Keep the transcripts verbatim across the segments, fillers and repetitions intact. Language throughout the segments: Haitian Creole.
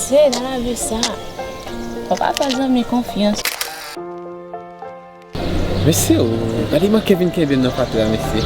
Se nan lavi sa, fò pa fè zanmi konfyans. Mesye o, gade manke vin kenbe m nan fatra, mesye.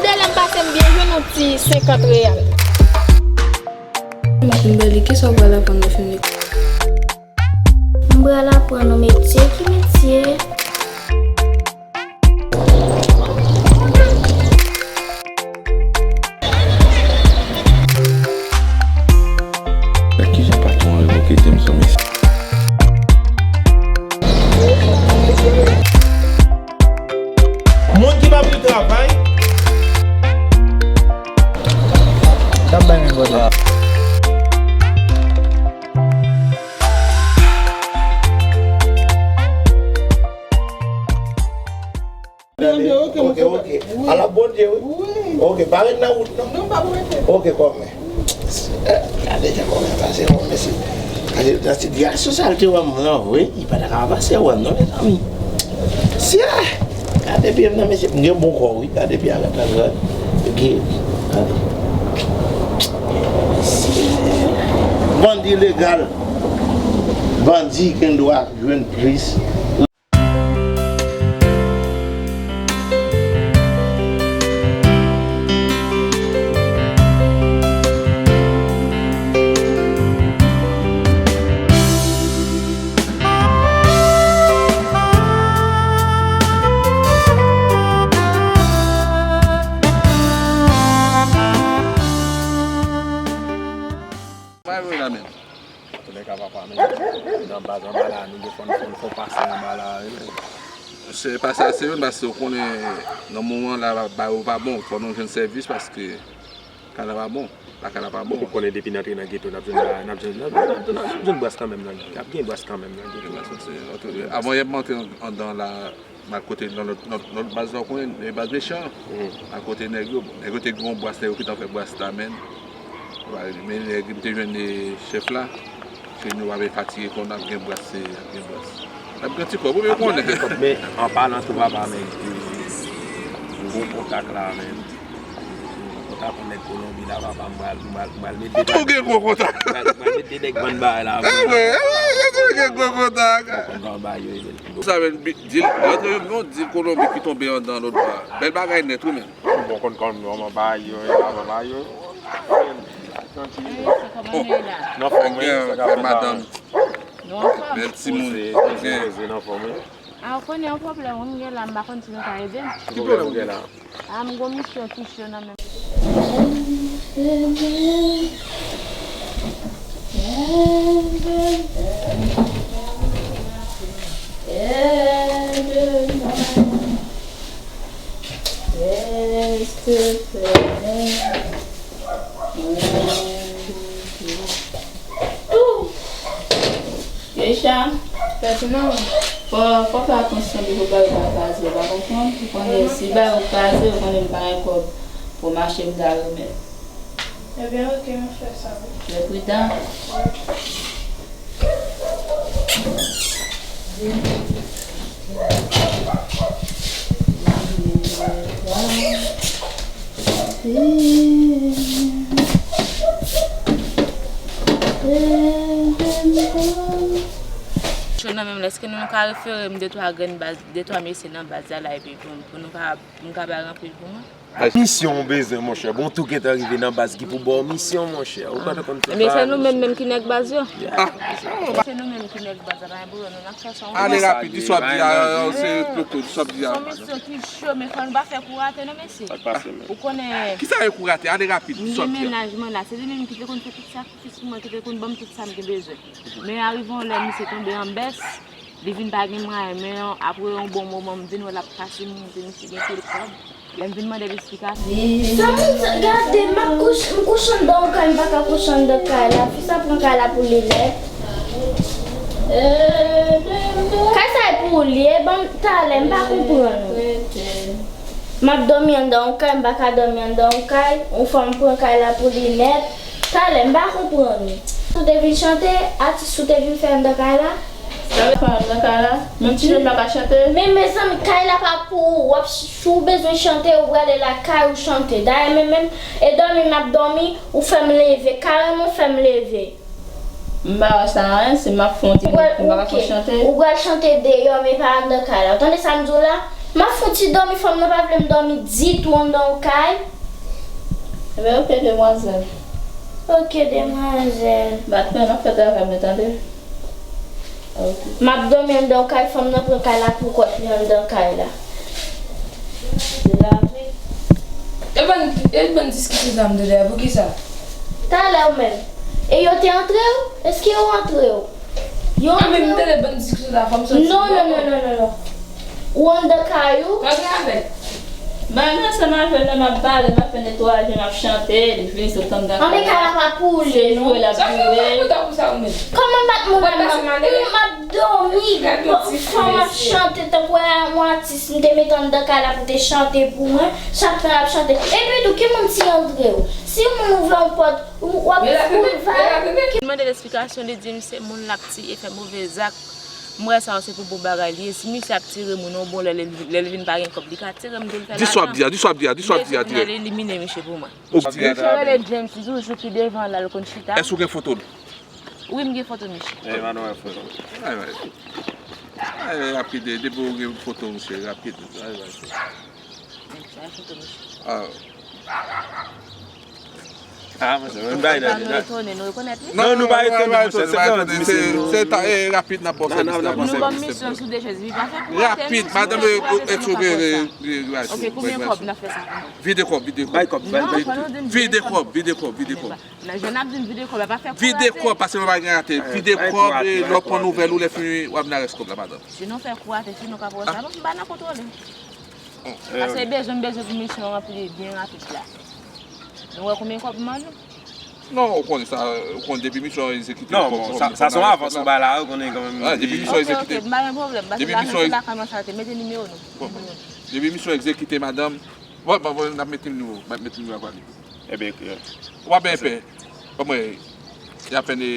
Delè m pase m byen jwenn yon ti senkant reyal. Matin Bèli, kisa w pral aprann lè w fin lekòl? M pral aprann yon metye. Ki metye? Nan kijan patwon an revoke James lan, mesye? Moun ki pa vle travay. Sa bay men bòdè. Tande, ok, ok, ok. Ala Bondye, wi. Wi. Ok, pa ret nan wout, non. Non, pa pou rete. Ok, kòmè. Eh, gade jan kòmè pase, kòmè, mesye. Gade, nan sitiyasyon sa l te wè m nan, wi, li pa ta ka pase wè m, non, mezanmi. Sye! Gade pye m nan, mesye. M gen bon kò, wi. Gade pye a, gade, gade. Ok. Gade. Mesye. Bandi legal. Bandi gen dwa jwenn plis. Bay woy la menm. Antouka papa, men nan baz anba la, nou gen fò n fè, n fè pase anba la, wi, men. Se pa sa, se youn, paske w konnen, nan moman la, ba yo pa bon, fò nou jwenn sèvis, paske kay la pa bon, lakay la pa bon. Ou konnen depi n antre nan geto, n ap jwenn, n ap jwenn, n ap jwenn, n ap jwenn bras kanmenm nan, n ap gen bras kanmenm nan geto. Avan yè m antre an-, anndan la, m al kote nan lòt, lòt, lòt baz la, w konnen, e baz mechan. M al kote nèg yo, nèg yo te gen yon bras, nèg yo gentan fè bras la, men, men nèg yo te jwenn, e, chèf la, se nou pa vle fatige kò n, ap gen bras, se ap gen bras. N ap gen ti kòb, ou byen konnen. Men, an palan tou, papa, men, m gen yon kontak la, men. Kontak yon nèg Kolonbi la, papa, m pral, m pral, m pral mete. Ou gen gwo kontak? M pral, m pral mete nèg vann bagay la. Eh, wi, eh, wi, ou gen gwo kontak. Konn ba yo, e bèl. Sa men, di, rantre yon bon dil Kolonbi ki tonbe anndan lòt bò a. Bèl bagay nèt, wi, men. Bon, konn kòm nou, anba yo, anba yo. Bon. Nan fòm, wi, sa ka fè madanm. Bèl timoun. Poze, poze, nan fòm, wi. A, ou konnen yon pwoblèm wi m gen la, m pa konn si nou ka ede m. Ki pwoblèm ou gen la? A, m gon misyon ki cho nan men m. Keisha, fè tou non. Fò, fò fè atansyon pou bagay pa kraze, ou pa konprann? Ou konnen si bagay ou kraze, ou konnen m pa gen kòb pou m achte m ta remèt. Ebyen, oke, m ap fè sa, wi. Fè pridan. Cho nan men m, èske nou ka refere m de twa grenn baz, de twa mesye nan baz la, la, epi pou, pou nou ka, pou m ka bay ranpli l pou mwen? Misyon ou bezwen, monchè. Bon, tou gentan rive nan baz ki pou ba w misyon, monchè. Ou pa t konn fè. Ebyen, se nou menm menm ki nèg baz yo. Se nou menm ki nèg baz la, pa gen pwoblèm, nou n ap fè sa. Ale rapid, di sa w ap di a, se poko, di sa w ap di a. Se yon misyon ki cho, men fò nou pa fè kou rate non, mesye. Ou konnen. Kisa e kou rate? Ale rapid, di sa w ap di a. M gen mennaj mwen la, se li menm ki te konn fè tout sakrifis pou mwen, ki te konn ban m tout sa m te bezwen. Men arive yon lè, misye tonbe an bès. Li vin pa gen mwayen, men apre yon bon moman, m vin wè l ap pase moute, misye gen pil kòb. Lè m vin mande l esplikasyon. Sa moun sa, gade, m ap kouche, m kouche anndan yon kay, m pa ka kouche anndan kay la. Fi sa pran kay la pou li nèt. Kay sa e pou li, e ban m talè, m pa konprann. M ap dòmi anndan yon kay, m pa ka dòmi anndan yon kay, yon fanm pran kay la pou li nèt. Talè, m pa konprann. Ou te vin chante, atis ou te vin fè anndan kay la? Sa vle fè nan kay la? Menm ti jèn la ka chante? Men mezanmi, kay la pa pou ou. W ap ch-, si w bezwen chante, ou prale lakay ou chante. Dayè, men menm, e dòmi m ap dòmi, ou fè m leve. Kareman, ou fè m leve. M pa wè sa anyen, si m ap fè yon ti Ou pral, m pa ka ok. Fè chante. Ou pral chante deyò, men pa anndan kay la. Ou tande sa m di w la? M ap fè yon ti dòmi, fanm nan pa vle m dòmi ditou anndan yon kay. Ebyen, ok, demwazèl. Ok, demwazèl. Bat men, m ap fè travay mwen, tande? Ok. M ap dòmi anndan yon kay, fanm nan pran kay la pou kòt li anndan kay la. Di la, wi. E bann, e bann diskisyon sa m tande a, poukisa? Talè w menm. E yo te antre w? Èske yo antre w? Yo antre w? An, men m tande bann diskisyon sa, fò m sòti. Non, non, non, non, non, non. Ou anndan kay ou? Antre avè l. Ba, m ansanm avè l, m ap pale, m ap fè netwaje, m ap chante, li vini sot anndan kay la. An, men kay la pa pou li, non. Se jwe l ap jwe. Sa fè w bat moun pou sa ou menm? Kòman bat moun la? M ap, m ap dòmi. Fò m ap chante tankou yon atis m te mete anndan kay la pou te chante pou mwen. Chak tan l ap chante. Epi tou, ki moun ti antre w? Si yon moun ouvè yon pòt, ou, w ap, ou va. Mwen mande l esplikasyon, li di m se moun l ap tiye fè move zak. M wè sa se pou bon bagay li ye. Si misye ap tire moun, yon bon lè, lè, lè l vin pa gen kòb, li ka tire m tou l fè lajan. Di sa w ap di a, di sa w ap di a, di sa w ap di a, di a. Elimine misye pou mwen. Misye rele James, li toujou pi devan la, l konn chita. Èske w gen foto l? Wi, m gen foto misye. E, m ann wè foto. Ay, ay. Ay, rapid, depi w gen foto misye, rapid. Ay, ay. Sa foto misye. Ah. Ah, monchè, m bay nan. Nou etone, nou rekonèt li? Non, nou pa etone, monchè, se kòm di misye nou. Se ta, e, rapid, n ap ba w sèvis la. Nou ban misyon sou de chèz, wi, pa fè kou atè, non. Rapid, madanm, e, e, e, e, ok, konbyen kòb n ap fè sa pou nou? Vide kòb, vide kòb. Bay kòb, bay kòb. Vide kòb, vide kòb, vide kòb. Nan jèn ap di m vide kòb, pa fè kou atè. Vide kòb, paske nou pa gen atè. Vide kòb, e, lè w pran nouvèl ou, lè fini, w ap nan rès kòb la, madanm. Si nou fè kou atè, si nou ka pran sa, m pa nan kontwole. Paske bezwen, m bezwen pou misyon ranpli byen rapid la. Nou wè konbyen kòb m mande? Non, ou konnen sa, ou konnen depi misyon egzekite. Non, bon, sa, sa se yon avans ou bay la, ou konnen kanmenm. Ah, depi misyon egzekite. Ok, ok, m pa gen pwoblèm, paske lajan se lakay mwen sa te, mete nimewo nou. Bon, bon. Depi misyon egzekite, madanm, bon, bon, bon, n ap mete nimewo, n ap mete nimewo a pa li. Ebyen, ok. W ap byen pè. Ban mwen, y apèn, e,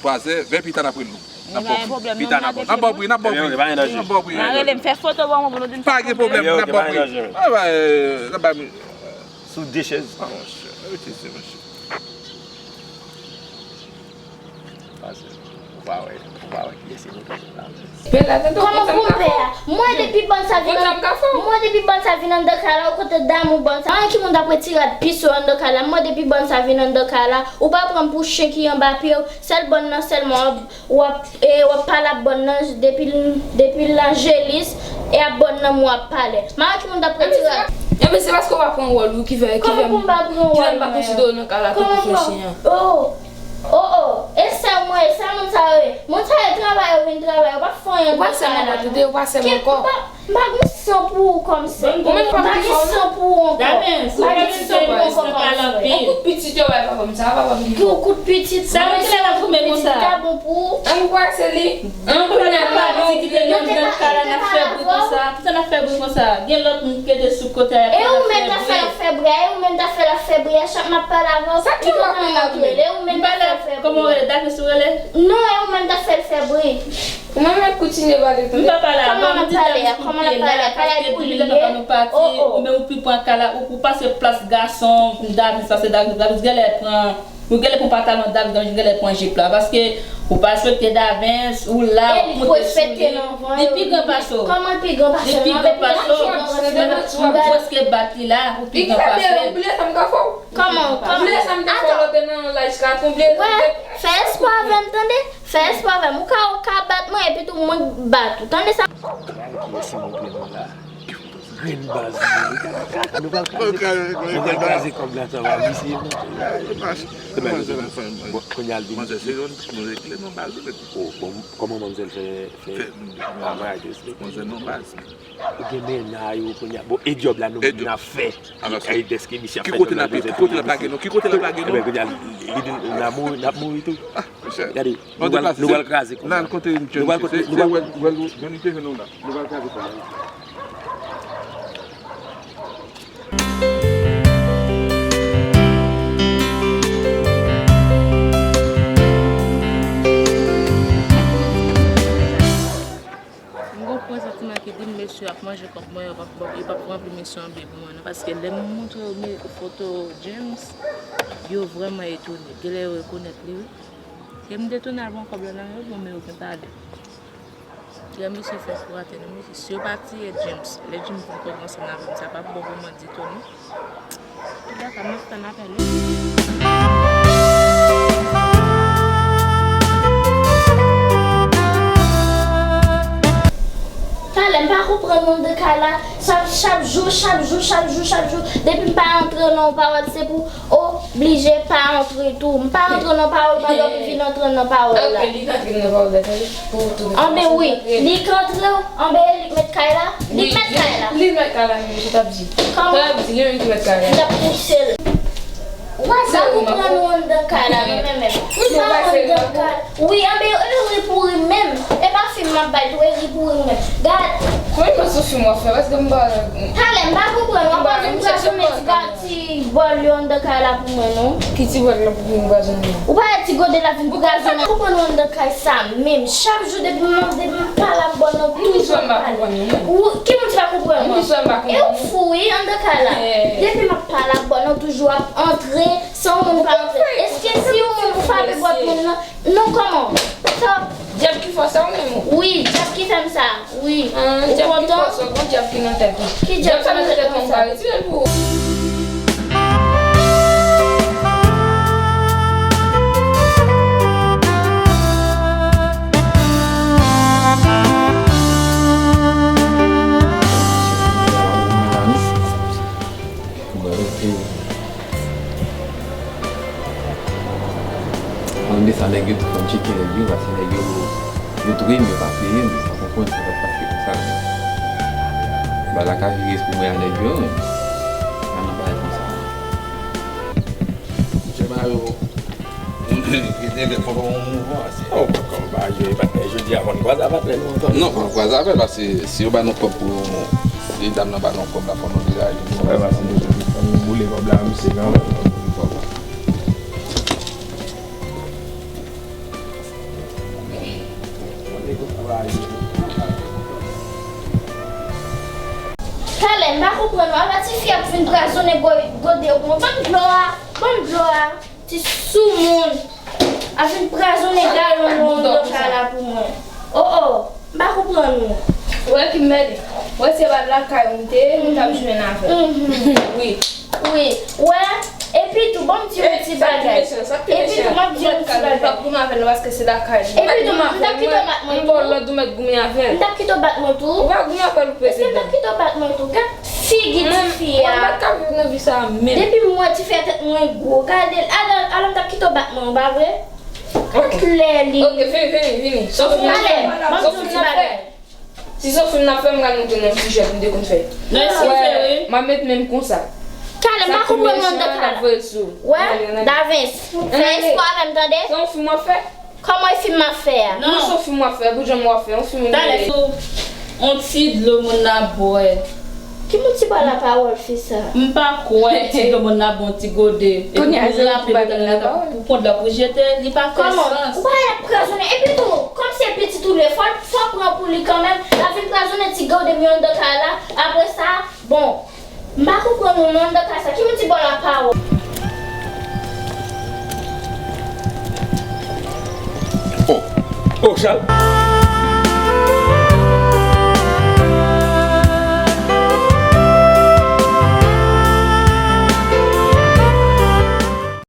twazè, vè pita n ap rele nou. N ap ba w pri. Pita n ap ba w pri. N ap ba w pri, n ap ba w pri. N ap ba w pri. N a rele m fè foto ban mwen pou nou di m fè foto. Pa gen pwoblèm, n ap ba w pri. N ap ba w pri. Sou de chèz. Ah, monchè, rete se monchè. Pase, ou pa wè, ou pa wè kiyès se nou toujou la. Kòman pou m pè a? Mwen depi bann sa vin an, mwen depi bann sa vin anndan kay la, ou kontan damou bann sa. An, ki moun t ap retire rad pis yo anndan kay la? Mwen depi bann sa vin anndan kay la, ou pa pran m pou chen ki anba pye w. Sèl bann nan sèlman w ap, w ap, e, w ap pale ap bann nan depi l, depi l anjelis e ap bann nan m w ap pale. Mwen ki moun t ap retire rad. Ebyen se paske w pa pran wòl ou ki fè, ki fè m, ki fè m pa konsidere w nan kay la tankou se yon chen an. Oh, oh, e sè mwen, e sè moun sa yo ye. Moun sa yo travay, yo vin travay, yo pa fè anyen nan kay la non. Ou pa sè m ankò, tande, ou pa sè m ankò. M pa, m pa gen san pou ou kòm sè. Ou menm pa gen san pou ou ankò. M pa gen san pou ou ankò kòm sè. Yon kout pitit yo bay papa m sa, papa m ki fò. Yon kout pitit, sa mwen se yon kout pitit ki ta bon pou ou. An, ou kwè se li? An, kounye a la, nou kite nan kay la, n ap fè bri konsa. Poukisa n ap fè bri konsa? Gen lòt moun ki rete sou kote a, y ap fè bri. E ou menm t ap fè l ap fè bri a, e ou menm t ap fè l ap fè bri a, chak m ap pale avè w, ou kontan ap rele, e ou menm t ap fè l ap fè bri a. Kòman w rele? Davis ou rele? Non, e ou menm t ap fè l fè bri. Ou menm mèt kontinye pale tande. M pa pale avè w, m di Davis pou l priye la, paske depi lè papa nou pati, ou menm ou pi pran kay la, ou, ou pase plas gason, Davis pase Davis, Davis genlè pran Ou genlè pran pantalon Davis, Davis genlè pran jip la. Paske ou pa respekte Davis, ou la, w ap monte sou li. Li pi gran pase w. Kòman l pi gran pase m? Li pi gran pase w. Ou prèske bat li la, ou pi gran pase l. Kòman, kòman? Ou bliye sa m te fè w lè w te nan laj la? Ou bliye? Wè, fè espò avè m, tande? Fè espò avè m. Ou ka, ou ka bat mwen, epi tou mwen k bat ou. Tande sa? Gade kiyès ki montre nou la. Grenn baz nou, nou pral kraze. Nou pral kraze kòb la ansanm ak misye. Bon, kounye a l vin. Manzè, se yon nou regle non baz ou menm. Oh, bon, kòman manzè fè, fè travay de respè? Manzè non baz. Ou gen mennaj ou kounye a. Bon, e djòb la nou menm n ap fè. Alò, e dèske misye ap fè djòb la, ki kote l ap lage nou? Ki kote l ap lage nou? Ebyen, kounye a, li di n ap mouri, n ap mouri tou. Gade, nou pral, nou pral kraze kòb la. Nou pral kote misye, nou pral kote, nou pral kote. Nou pral kraze kòb la. Manje kòb mwen, yo p ap, yo p ap ranpli misyon an byen pou mwen non, paske lè m montre yo foto James, yo vrèman etone. Genlè yo rekonèt li wi. E m te tounen al pran kòb la nan men yo, bon, men yo gen pale. Lè misye fè kou atè nan misye, si yo pa tiye James, lè James vin kòb ansanm avè m, sa p ap bon pou mwen ditou non. Talè, m pa konprann moun de kay la. Sa, chak jou, chak jou, chak jou, chak jou. Depi m pa antre nan yon pawòl, se pou oblije pa antre tou. M pa antre nan pawòl, pa yo vin antre nan pawòl la. Ok, li ka antre nan pawòl la, tande. Anben wi, li k antre, anben e li k mèt kay la. Li k mèt kay la. Li mèt kay la, men, sa t ap di. Kòman? Sa t ap di, li menm ki mèt kay la. Li t ap pouse l. Ou pa konprann ou anndan kay la, non, men menm. Ou pa anndan kay. Wi, anben e ri pou ri menm. E pa fim m ap bay tou, e ri pou ri menm. Gad. Kòman e pa sou fim w ap fè? Paske m pa. Talè, m pa konprann. W ap vin kraze ti bòl yo anndan kay la pou mwen, non. Ki ti bòl la pou vin kraze? Ou pa wè ti gode la vin kraze nan konprann ou anndan kay sa menm. Chak jou depi m, depi m pale ak bòl nan toujou ap pale. Ou, ki moun ki pa konprann mwen? E ou fou wi anndan kay la. Depi m ap pale ak bòl nan toujou ap antre san yon moun pa antre. Èske si yon moun frape pòt moun nan? Non, kòman? Stop. Dyab ki fè sa ou menm ou? Wi, dyab ki fè m sa. Wi. Ou kontan? Dyab ki fè sa, ou konn dyab ki nan tèt ou. Ki dyab ki nan tèt mwen sa? Dyab sa nan tèt mwen, m pa retire l pou ou. Mwen de sa nèg yo tou fè m tcheke nèg yo, paske nèg yo, yo tou renmen pase yo, m pa konprann sa k ap pase konsa. Bagay la ka vire sou mwen a nèg yo, men pa nan bagay konsa. Mesye Mayo, Ou te, te, te fè yon mouvman, se. Non, ou pa kòm pa jwe, pa fè jodi a, fò n kwaze avè nou ankò. Non, fò n kwaze avè l, paske si yo ba nou kòb pou, si dam nan ba nou kòb la, fò nou degaje nou. Wè, paske nou, fò nou boule kòb la, misye, kanmenm, fò nou boule kòb la. Talè, m pa konprann, ou, apa ti fi ap vin krazonnen gode yo pou mwen. Ban m dlo a, ban m dlo a. Ti soumoun ap vin krazonnen galon yo anndan kay la pou mwen. O, o, m pa konprann ou. Ou wè ki m mède? Ou wè se pa lakay ou m te ye, m t ap jwenn avè l. Wi. Wi. Ou wè? Epi tou, ban m di w yon ti bagay. Epi tou, m ap di w yon ti bagay. Ou p ap goumen avè l non, paske se lakay li. Epi tou, m t ap kite w bat mwen tou. M t ap kite w bat mwen tou. Ou pa goumen avè l, ou peze dan. Èske m t ap kite w bat mwen tou? Gad figi ti fi a. Mwen, mwen pa t ka viv nan vi sa a menm. Depi m wè ti fi a tèt mwen gwo, gade l. Alò, alò m t ap kite w bat mwen, ou pa vre? Gad lè li. Ok, vini, vini, vini. Talè, ban m di w ti bagay. Si se yon fim n ap fè, m pral montre nou yon ti jwèt m te konn fè. Wè, m ap met men m konsa. Talè, m pa konprann ou anndan kay la. Wè, Davens, fè espwa avè m, tande? Se yon fim w ap fè? Kòman e fim m ap fè a? Non, se yon fim w ap fè, bout janm w ap fè, yon fim ou genlè. Talè sou yon ti dlo moun ap bwè. Ki moun ti bwè lapawòl fi sa? M pa kwè ti dlo moun ap bwè yon ti gode. Epi pou raple pou tande pou kont la pou jete, li pa fè sans. Kòman? Ou pa wè l ap krazonnen. Epi tou, kòm se pitit ou l ye, fò, fò pran pou li kanmenm. L ap vin krazonnen ti gode m yo anndan kay la. Apre sa, bon. M pa konprann ou non, anndan kay sa. Ki moun ti bwè lapawòl? Oh, oh, Chal.